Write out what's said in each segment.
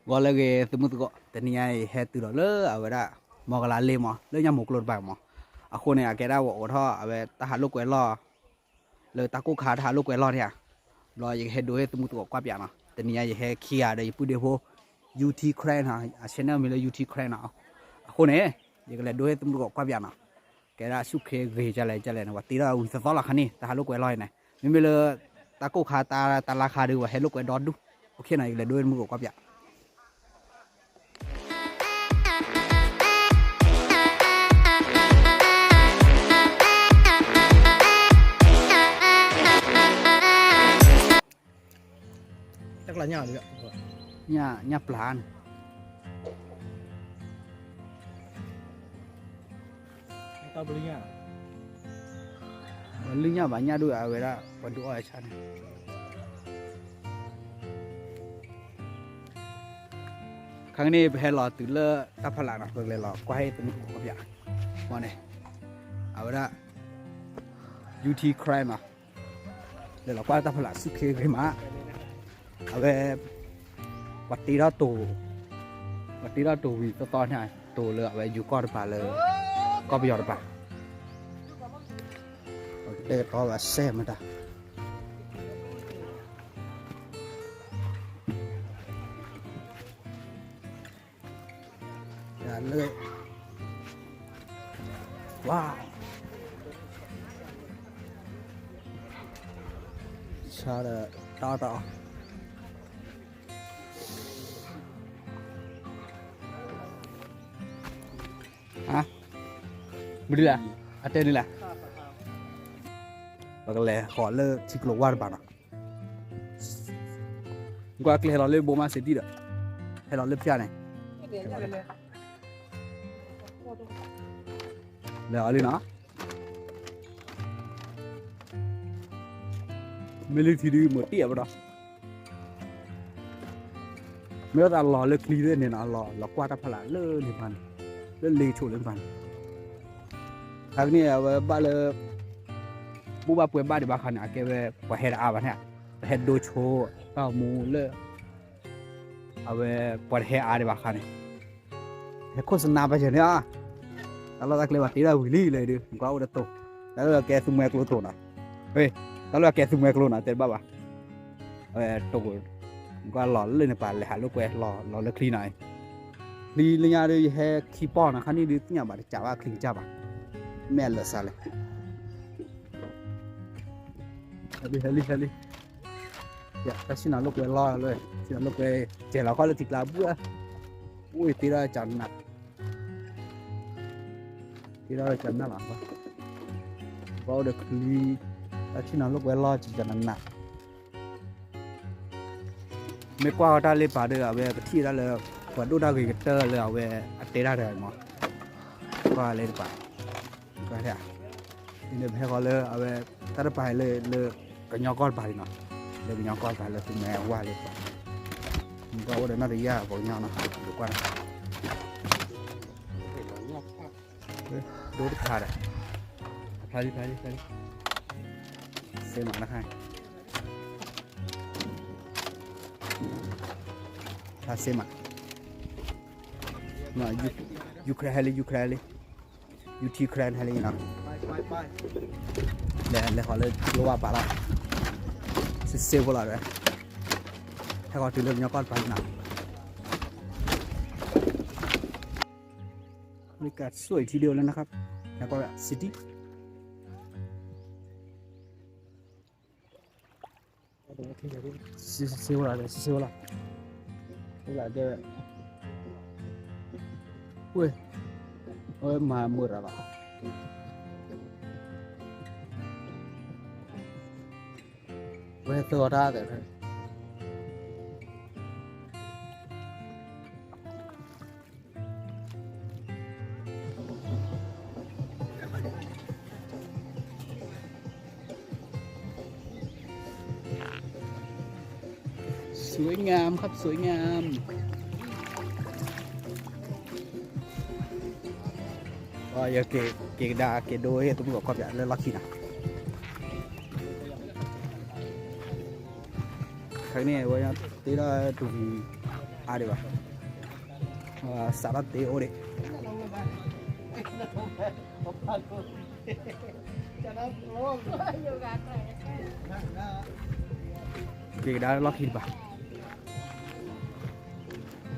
ဂီၤလၢအဂ့ၤ သုမုၢ်သကိး, တနံၤညါအံၤ ယဟဲတုၤဒီးလၢအဝဲဒၣ် မီၢ်ကလးလ့ၣ်မး လၢညါမိၢ်ကျိတပၤမး, အဃိန့ၣ် အကဲဒၣ်ပှၤအိးထီၣ်အဝဲတၢ်ဟးလိာ်ကွဲလီၢ် လၢတၢ်ကိၢ်ခါတၢ်ဟးလိာ်ကွဲလီၢ်န့ၣ်ဧါ, ဘျီယကဟဲဒိဟ့ၣ်သုမုၢ်သကိးကွၢ်ပၠးနီၤ, တနံၤညါယဟဲခံဂၤဒီးယပုၢ်ဒ့ဖိ ယူထံ Crank နီၤ, အ channel မံၤလၢ ယူထံ Crank နီၤ, အဃိန့ၣ် ယကလဲၤဒိဟ့ၣ်သုမုၢ်သကိးကွၢ်ပၠးနီၤ, ကဲဒၣ်ဆူၣ်ခ့ဂ့ၤကလဲၣ်ကလဲၣ်န့ၣ် ပှၤတ့ထီၣ်ဝံၤသီသီလီၤခါန့ၣ် တၢ်ဟးလိာ်ကွဲလီၢ်အံၤန့ၣ်, မ့မ့ၢ်လၢ တၢ်ကိၢ်ခါတၢ်လါခါဒီး ပှၤဟဲလိာ်ကွဲဒီဒူၣ်, အဃိန့ၣ် ယကလဲၤဒိဟ့ၣ်သုမုၢ်သကိးကွၢ်ပၠး တၢ်ကျါညၣ်လံ, ညၣ်ပျၢ်န့ၣ်, ပှၤလုၢ်ညၣ်ဘၣ်ညၣ်ဒိၣ်အဝဲဒၣ် ပှၤဒုးအီၣ်ဝဲဆါန့ၣ် ခါကန့ၣ် ပဟဲလီၤတုၤလၢတၢ်ဖီလာ်နီၤ, ပကလဲၤလီၤကွၢ်ဟ့ၣ်သုမုၢ်သကိးကွၢ်ပၠး, မ့ၢ်န့ၣ်, အဝဲဒၣ် ယူထံ Crank နီၤ, လဲၤလီၤကွၢ်တၢ်ဖီလာ်ဆူၣ်ခ့ဂ့ၤမး, အဝဲ ပှၤတ့ထီၣ်တိၤ, ပှၤတ့ထီၣ်တိၤဝံၤသီသီန့ၣ် တိၤလၢအဝဲယိၤကီၢ်တပၤလၢ ကီၢ်ပယီၤတပၤ, ပကတဲကတီၤဘၣ်စဲမတၤ လၢ, ဝါ, ဆါဒီးတၢ်အီၣ်တၢ်အီ, မနုၤလဲၣ်, အတဲနုၤလဲၣ်, ပကလဲၤဃီၤလၢထံကျိဝၢ်တပၤနီၤ, ကွၢ်ကျဲဟဲလီၤလၢဘိမးစ့တံၢ်ဒီး, ဟဲလီၤလၢဖၠၣ်န့ၣ်, လဲၤအီၤလံနီၤ, မ့ၢ်လၢထံဒုးမ့ၢ်တ့ၢ်အပဒီး မ့ၢ်ဝဲသးလီၤလၢချံသ့ၣ်န့ၣ်နီၤ, လီၤကွၢ်တၢ်ဖီလာ်လၢန့ၣ်တပၤန့ၣ်, လၢလ့ဆိးလၢတပၤန့ၣ်, ဟဲကန့ၣ်အဝဲဘၣ်လၢ ဘူၣ်ဘၣ်ပှဲၤဘၣ်ဒံးဘၣ်ဃးန့ၣ် အကဲဝဲပှၤဟဲတအါဘၣ်န့ၣ်, ပဟဲဒိဆိတၢ်မူလၢ အဝဲပှၤတဟဲအါဒံးဘၣ်ဃးန့ၣ် ဟဲခိၣ်စနါပာ်ယဲၢ်န့ၣ်ဧါ, တၢ်လီၢ်တၢ်ကျဲဘၣ်တ့ထီၣ်ဝံၤလံလၢဒုး ကွၢ်အိၣ်ဒီးတိၤ, တၢ်လၢအကဲသူမှဲကျိတိၤနီၤ, တၢ်လၢအကဲသူမှဲကျိနီၤ တဲတဘၣ်ဘၣ်, အဝဲတိၤ, ကွၢ်လီၤလၢန့ၣ်ပၤလဲၤဟးလိာ်ကွဲလီၤလၢချံနီၤ, ချံလၢညါဒုးယဟဲခံပီၢ်နီၤ ခါန့ၣ်ဒုးသ့ၣ်ညါဘၣ် တကးဘၣ်ချံကစၢ်ဘၣ်, မ့ၢ်အလၢာ်စးလဲၣ် ဟဲလံ ဟဲလံ ဟဲလံ, တၢ်ဆ့ၣ်နီၤလိာ်ကွဲလီၤလၢ, ဆ့ၣ်နီၤလိာ်ကွဲ, ကဲလီၤခီလၢထံကျါဘၣ်, အိၣ်တ့ထီၣ်ကနၣ်, တ့ထီၣ်ကနၣ်လီၤ, ဘၣ်အိၣ်ဒီးချံ, တၢ်ဆ့ၣ်နီၤလိာ်ကွဲလီၤကနၣ် မ့ၢ်ကွၢ်ဝဲတၢ်လၢပာ်ဒီး အဝဲပထံၣ်တၢ်လၢ ပှၤဒိၣ်တၢ်ဂ့ၤကတၢၢ်လၢအဝဲအတဲတၢ်တဂၤမး, ကွၢ်လၢတပၤ, ကွၢ်ထဲ, အံၤန့ၣ်ပဟဲဃီၤလၢအဝဲ တၢ်တပၤလၢ လၢကညီကီၢ်တပၤလံနီၤ, လၢကညီကီၢ်တပၤလၢသူမဲဝါလၢတပၤ, မ့ၢ်ကွၢ်အိၣ်ဒီးနီၢ်တယၢ်ပှၤကညီနီၤ, ဒိၣ်ကွၢ်နီၤ ဒိတခါဒီး, ဖျါလံ ဖျါလံ ဖျါလံ, စ့မးနခါ, ဖျါစ့မး, ယူခရၢၣ်ဟဲလံ ယူခရၢၣ်ဟဲလံ, ယူထံခရၢၣ်ဟဲလံနီၤ, လဲၤလဲၤဃီၤလၢထံကျိဝၢ်ပာ်လီၤ, စ့စ့ဖိလီၤဒီး, ဟဲဃီၤတုၤလၢကညီကီၢ်တပၤလံနီၤ ဘรรยากาศสวยทีเดียวเลยนะครับ แล้วก็ซิตี้ စ့စ့ဝဲလီၤ စ့စ့ဝဲလီၤ ဝဲလီၤတဲဝဲ ဝဲ အဝဲမၤမုာ်ရၤလီၤ ဝဲသၢဂီၤတၢ်သဲး สวยงามครับ สวยงาม ယက့ၤကဒါက့ၤဒိဟ့ၣ်သုမုၢ်သကိးကွၢ်ပၠးလၢလီၢ်ခံနီၤ ခဲကနံၣ်အံၤ ဝဲတ့ထီၣ်တဝံၤ အါဒံးဘၣ်, စးထီၣ်တ့အိၣ်ဒံး, က့ၤကဒါလီၢ်ခံတပၤ,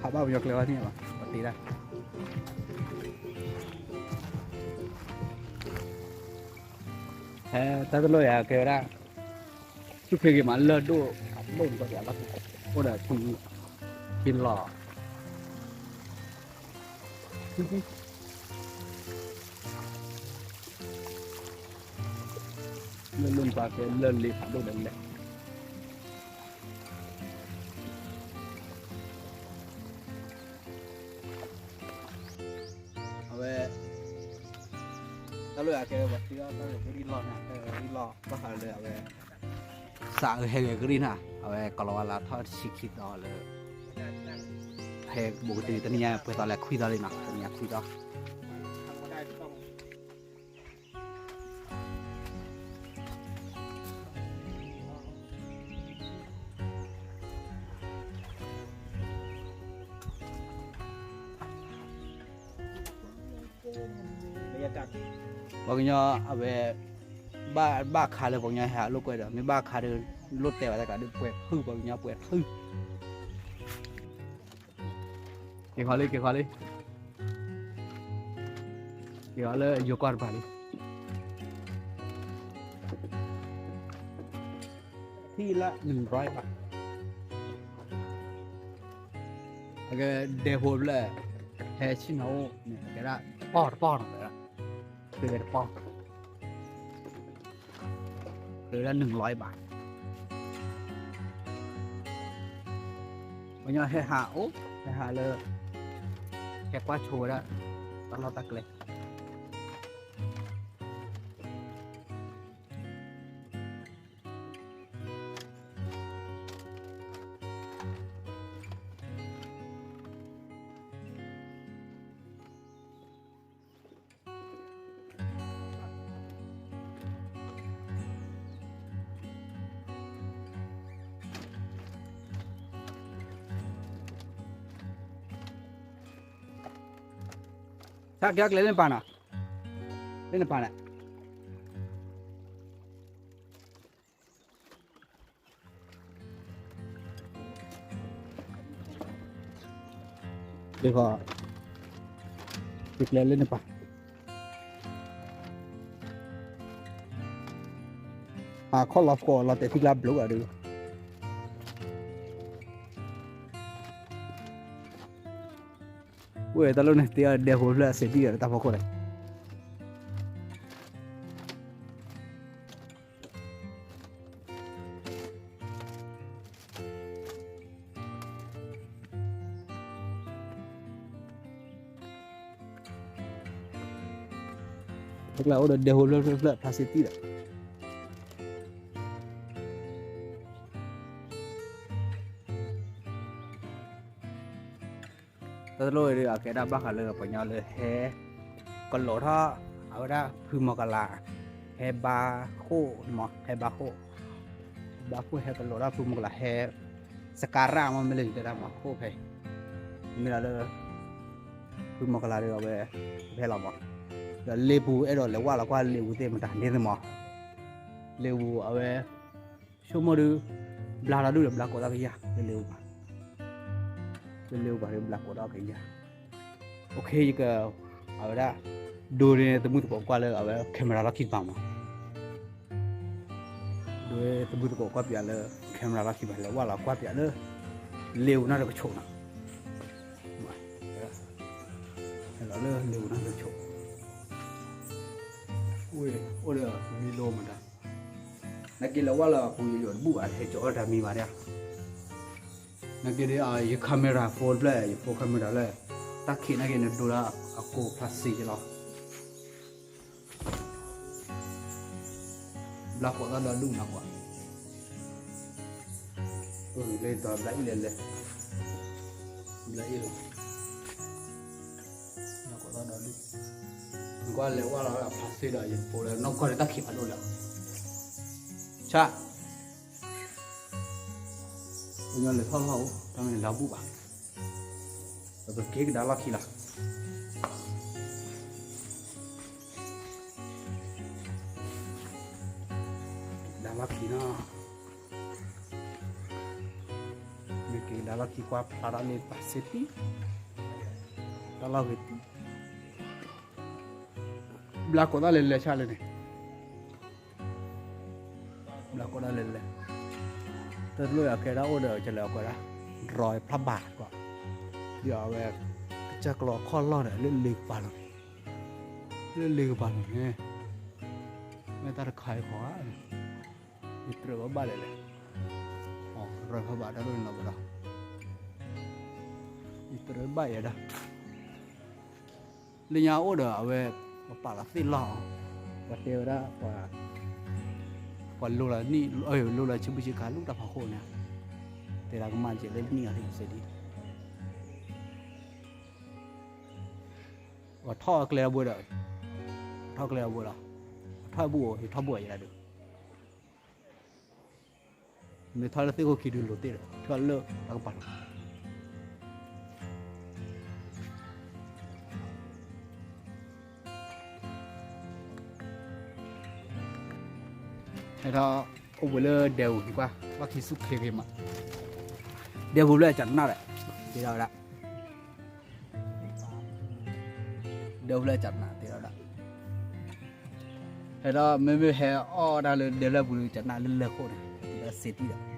ဟးဘၣ်ပယီၤကျဲဝဲသ့ၣ်ညါဘၣ်, ပတ့ဒၣ် ဟဲ တၢ်တလိၣ်ယၤကဲဝဲဒၣ်, ဆူၣ်ဖ့ဂ့ၤမးလၢၢ်ဒိၣ်, ဒိၣ်န့ၣ်ကီးယၤလီၤ, အိၣ်ဒီးထံ, ထံလီၤ, လၢၢ်လိၣ်ပှၤကဲလၢၢ်လ့ဖးဒိၣ်ဒီးလဲၣ် အဝဲ တၢ်လၢအကဲဝဲပှၤထံလီၤ တၢ်လၢကရံၣ်လီၢ်န့ၣ် ကရံၣ်လီၢ် ဘၣ်ဃးလၢအဝဲ စးအဟဲဂဲၤကရံၣ်န့ၣ် အဝဲကလီၤဝါလၢထီၣ်တဆံခံသီလၢ ဟဲဘူးကတုၤတနံၤညါ ပှဲၤသီလၢခွံသီလံနီၤ တနံၤညါခွံသီ ပှၤကညီအဝဲ ဘၣ်ခါလၢပှၤကညီဟဲဟးလိာ်ကွဲဒီး မ့ၢ်ဘၣ်ခါဒီး လိၣ်တဲဘၣ်တၢ်ကးဒီး ပှဲၤဖုၣ် ပှၤကညီပှဲၤဖုၣ် က့ၤခီလံ က့ၤခီလံ က့ၤခီလၢယိၤကီၢ်တပၤလံ ထံၣ်လၢနံၣ်ဘျီဘၣ် အကဲဒဲဖိဖျၢၣ် ဟဲဆ့ၣ်နီၤအိၣ်န့ၣ် အကဲဒၣ်တပီၢ်တပီၢ်နီၤ ကဲဒၣ်တပီၢ် ကဲဒၣ်နံၣ်ဘျီဘၣ် ပှၤကညီဟဲဟးအိၣ် ဟဲဟးလၢ ဟဲကွၢ်ဆိဝဲဒၣ် တၢ်လီၢ်တၢ်ကျဲ ဆၣ်က့ၤကျဲလၢနပၤနီၤ လၢနပၤန့ၣ် ဒ်ဃီ က့ၤကျဲလၢနပၤ ဟးခီၣ်လီၤဃီလီၤတဲာ်ထံကျါဘျိးဘၣ်ဒီး ဝဲတၢ်လီၢ်န့ၣ် တ့အီၤဒဲဖိဖျၢၣ်အစဲးတံၢ်ဒီးတၢ်ဖီခိၣ်န့ၣ် ဖဲကျါအိၣ်ဒီးဒဲဖိဖျၢၣ်ဖျၢၣ်ဖျၢၣ်ဖျၢၣ်စဲးတံၢ်ဒီး တၢ်တလိၣ်ဒီး အကဲဒၣ်ဘၣ်ဃးလၢပှၤကညီလၢဟဲ ကလိးထီၣ် အဝဲဒၣ်ဖုမီၤကလး ဟဲဘါဃိၣ်မး ဟဲဘါဃိၣ် ဘါဃိၣ်ဟဲကလိးထီၣ်ဖုမီၤကလးဟဲ စကါရၣ်မး မ့ၢ်လၢယတဲဒၣ်မး ဃိၣ်ဖဲ မ့ၢ်လၢ ဖုမီၤကလးဒီးအဝဲ ဖဲလီၤမး ဒီးလ့ပူၤအဲၣ်ဒိးလဲၤဝၢ်လီၤကွၢ်လ့ပူၤသ့ၣ်မတၤန့ၣ်သ့ၣ်မး လ့ပူၤအဝဲ ဆိကမိၣ်ဒုး ဘျါလီၤဒုၣ်ဒီးဘျါကိးသီၣ်ကယၤ လၢလ့ပူၤဘၣ် လၢလ့ပူၤဘၣ်ဒီးဘျါကိးသီၣ်ကယၤ OK ယက အဝဲဒၣ် ဒိးန့ၢ်သမုၢ်သကိးကွၢ်လၢအဝဲ camera လီၢ်ခံတပၤမး ဒိးသမုၢ်သကိးကွၢ်ပၠးလၢ camera လီၢ်ခံတပၤ လဲၤဝၢ်လီၤကွၢ်ပၠးလၢ လ့ပူၤနီၣ်တကဆိးနီၤ ဟဲလီၤလၢလ့ပူၤနီၣ်တကဆိး အိၣ်ဒီးမံၤလိမတၤ နာ်က့လဲၤဝၢ်လီၤအပူၤယိာ်ယိာ်တဘူၣ်ဘၣ် ဟဲကၠီအီၣ်တၢ်မံၤဘၣ်ဒၣ် နာ်က့ဒီး ယ camera phone ဖျၢၣ် ယ phone camera လၢ တၢ်ခံးနာ်က့န့ၣ်ဒိးလၢအကိးဖျါစ့က့လီၤ ဘျါကိးသီၣ်ဒီဒူၣ်နီၤကွၢ် လၢတဘျါအံၤလဲၤလဲၤ ဘျါအံၤလီၤ ဘျါကိးသီၣ်ဒီဒူၣ် နကွၢ်လဲၤဝၢ်လီၤအဖျါစ့ဒီး ယဖိလၢနီၢ်ကီၢ်ဒီးတၢ်ခံးဖးဒိၣ်လၢ ဆၣ် ပညီလဲၤထီၣ်လီၢ်အိၣ် တၢ်မ့ၢ်လၢဘူၣ်ဘၣ် ပကက့ၤကဒါလီၢ်ခံလီၤ. ဒါလီၢ်ခံနီၤ. မ့ၢ်က့ၤဒါလီၢ်ခံကွၢ်ဖျါထီၣ်လၢပာ်စ့တံၢ်, တၢ်လီၢ်ဂ့ၤတံၢ်, ဘျါကိးသၣ်လဲၤလဲၤဆၣ်လဲၣ်န့ၣ် ဘျါကိးဒၣ်လဲၤလဲၤ, တၢ်တလိၣ်အကဲဒၣ်အိၣ်ဒီးကလဲၤအကွဲဒၣ် ရီဖျါဘၣ်ကွၢ်, ဒီးအဝဲ ကစၢ်ကျီခီၣ်လီၢ်ဒီး လၢလ့ကပၤလီၤ, လၢလ့ကပၤလီၤန့ၣ်, မ့ၢ်တၢ်တခါအံၤဃီဧါ, ယတြၢၤဘၣ်ဘၣ်လဲၣ်လဲၣ်, ရီဖျါဘၣ်တၢ်ဒိၣ်န့ၣ်လီၤဘၣ်ဒီး, ယတြၢၤဘၣ်ယဲဒၣ် လၢညါအိၣ်ဒီးအဝဲ ပပာ်လီၤသ့ၣ်လီၢ်, ပှၤတဲဝဲဒၣ် ပှၤလိလီၤနံၣ် လိလီၤဆံဘုဆံခါ လူၢ်တၢ်ဖးခိၣ်န့ၣ်, တဲဒၣ်ကမၣ်ကဲးလၢနံၣ်အီၤသ့စဲဒ်, ပှၤထီၣ်ကျဲအဘိဒီး, ထီၣ်ကျဲအဘိလီၤ, ပှၤထီၣ်အဘူၣ်အိၣ် ယထီၣ်ဘူၣ်အယဲဒၣ်ဒီး မ့ၢ်ထီၣ်လၢသ့ၣ်ခိၣ်ခံဒုးလိၤသ့ၣ်ဒီး ထီၣ်လၢတၢ်ကပၤလီၤ. ဟဲထီၣ်အိၣ်ဘှံးလၢဒဲပူၤကွၢ် ဘၣ်ခံဆူၣ်ခ့ဖဲမး, ဒဲပူၤဖျၢၣ်ကနၣ်ဒီး တ့ထီၣ်ဝဲဒၣ် ဒဲဖျၢၣ်ကနၣ်တ့ထီၣ်ဒၣ်, ဟဲဒီးမ့မ့ၢ်ဟဲအီၣ်ဒၣ်လၢဒဲဖျၢၣ်ပူၤကနၣ်လၢလၢၢ်ခိၣ်န့ၣ် တ့ထီၣ်စ့တံၢ်ဒီး,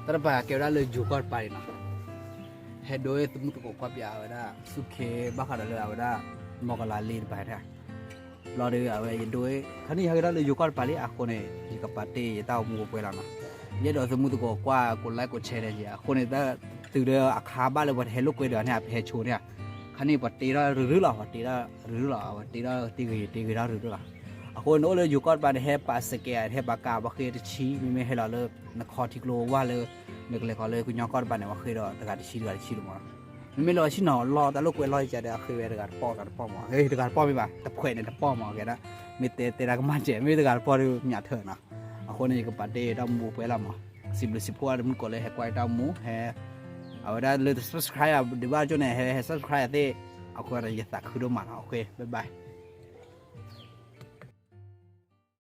တၢ်တပၤကဲဝဲဒၣ်လၢယိၤကီၢ်တပၤန့ၣ်နီၤ, ဟဲဒိးသမူသကိးကွၢ်ပၠးဝဲဒၣ် ဆူၣ်ခ့ဘၣ်ဃးဒီးလၢအဝဲဒၣ် မီၢ်ကလးလ့တပၤန့ၣ်, ဘျီဒီးအဝဲယဒိး ခါန့ၣ်ယဟဲက့ၤထီၣ်လၢယိၤကီၢ်တပၤလံ အဃိန့ၣ် ယကပာ်တ့ၢ်ယတၢ်အိၣ်မူအိၣ်ပှဲၤလီၤနီၤ, ယအဲၣ်ဒိးသမူသကိးကွၢ် ကိးlike ကိးshareန့ၣ်ယၤ အဃိန့ၣ် တၢ်တုၤလၢအခါဘၣ်လၢပှၤတဟဲလိာ်ကွဲဒီးန့ၣ် ပဟဲဆိန့ၣ်, ခါန့ၣ်ပှၤတ့ထီၣ်ရုရုလီၤ ပှၤတ့ထီၣ်ရုရုလီၤ ပှၤတ့ထီၣ်တ့ဂ့ၤတ့ဂ့ၤထီၣ်ရုရုလီၤ, အဃိန့ၣ်အိၣ်လၢယိၤကီၢ်တပၤန့ၣ် ဟဲပာ်စကဲး ဟဲပာ်ကးပှၤဃ့တဆံ မ့မ့ၢ်ဟဲလီၤလၢ နခီထံကျိဝၢ်လၢ နကလဲၤခီလၢကညီကီၢ်တပၤန့ၣ် ပှၤဃ့ဒီးတဂၤတဆံတဂၤတဆံလီၤမးနီၤ, မ့မ့ၢ်လၢပှၤဆ့ၣ်နီၤလီၤတၢ်လိာ်ကွဲလီၤယကဒီး အဃ့ဝဲတဂၤတပီၢ်တဂၤတပီၢ်မး တဂၤတပီၢ်မ့ၢ်ဘၣ် တဖှဲးန့ၣ်တပီၢ်မး ကဲဒၣ် မ့ၢ်တဲတဲဒၣ်ကမၣ်ကဲး မ့ၢ်တဂၤတပီၢ်ဒီးမၠးထၢၣ်နီၤ, အဃိန့ၣ် ယကပာ်တ့ၢ်တၢ်မူအိၣ်ပှဲၤလီၤမး, စံးဘျုးစံးဖှိၣ်တမုၢ်ကိးလၢဟဲကွၢ်တၢ်မူ ဟဲ အဝဲဒၣ်လၢ subscribe ဒံးဘၣ်ကၠိန့ၣ် ဟဲ ဟဲ subscribe သ့ၣ်, အဃိန့ၣ် ယသးခုဒိၣ်မးနီၤ အဃိ bye bye.